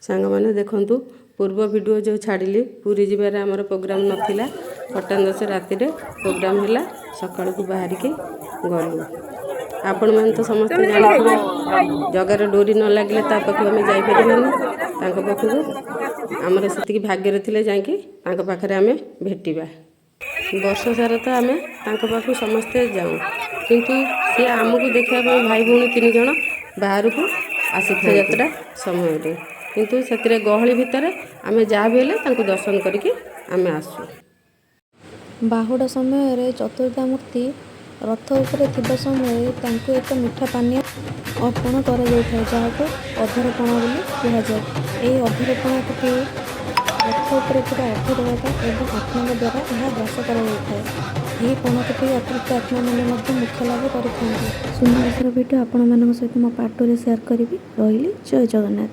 ସାଙ୍ଗମାନେ ଦେଖନ୍ତୁ, ପୂର୍ବ ଭିଡ଼ିଓ ଯେଉଁ ଛାଡ଼ିଲି, ପୁରୀ ଯିବାରେ ଆମର ପ୍ରୋଗ୍ରାମ୍ ନଥିଲା। ହଠାତ୍ 10 ରାତିରେ ପ୍ରୋଗ୍ରାମ୍ ହେଲା, ସକାଳକୁ ବାହାରିକି ଗଲୁ। ଆପଣମାନେ ତ ସମସ୍ତେ ଜାଣିଥିବେ, ଜଗାର ଡୋରି ନ ଲାଗିଲେ ତା ପାଖକୁ ଆମେ ଯାଇପାରିବାନି। ତାଙ୍କ ପାଖକୁ ଆମର ସେତିକି ଭାଗ୍ୟରେ ଥିଲେ ଯାଇକି ତାଙ୍କ ପାଖରେ ଆମେ ଭେଟିବା। ବର୍ଷ ସାରା ତ ଆମେ ତାଙ୍କ ପାଖକୁ ସମସ୍ତେ ଯାଉ, କିନ୍ତୁ ସିଏ ଆମକୁ ଦେଖିବା ପାଇଁ ଭାଇ ଭଉଣୀ ତିନି ଜଣ ବାହାରକୁ ଆସିଥାଏ ଯାତ୍ରା ସମୟରେ। କିନ୍ତୁ ସେଥିରେ ଗହଳି ଭିତରେ ଆମେ ଯାହା ବି ହେଲେ ତାଙ୍କୁ ଦର୍ଶନ କରିକି ଆମେ ଆସୁ। ବାହୁଡ଼ା ସମୟରେ ଚତୁର୍ଦ୍ଧାମୂର୍ତ୍ତି ରଥ ଉପରେ ଥିବା ସମୟରେ ତାଙ୍କୁ ଏକ ମିଠା ପାନୀୟ ଅର୍ପଣ କରାଯାଇଥାଏ, ଯାହାକୁ ଅଧରପଣା ବୋଲି କୁହାଯାଏ। ଏହି ଅଧରପଣାକୁ ପିଇ ରଥ ଉପରେ ଥିବା ଅଧିଦେବତା ଏବଂ ଆତ୍ମାଙ୍କ ଦ୍ୱାରା ଏହା ଗ୍ରାସ କରାଯାଇଥାଏ। ଏହି ପଣାକୁ ପିଇ ଅତୃପ୍ତ ଆତ୍ମାମାନେ ମଧ୍ୟ ମୋକ୍ଷ ଲାଭ କରିଥାନ୍ତି। ସୁନାବେଶର ଭିଡ଼ିଓ ଆପଣମାନଙ୍କ ସହିତ ମୋ ପାର୍ଟ 2ରେ ସେୟାର କରିବି। ରହିଲି, ଜୟ ଜଗନ୍ନାଥ।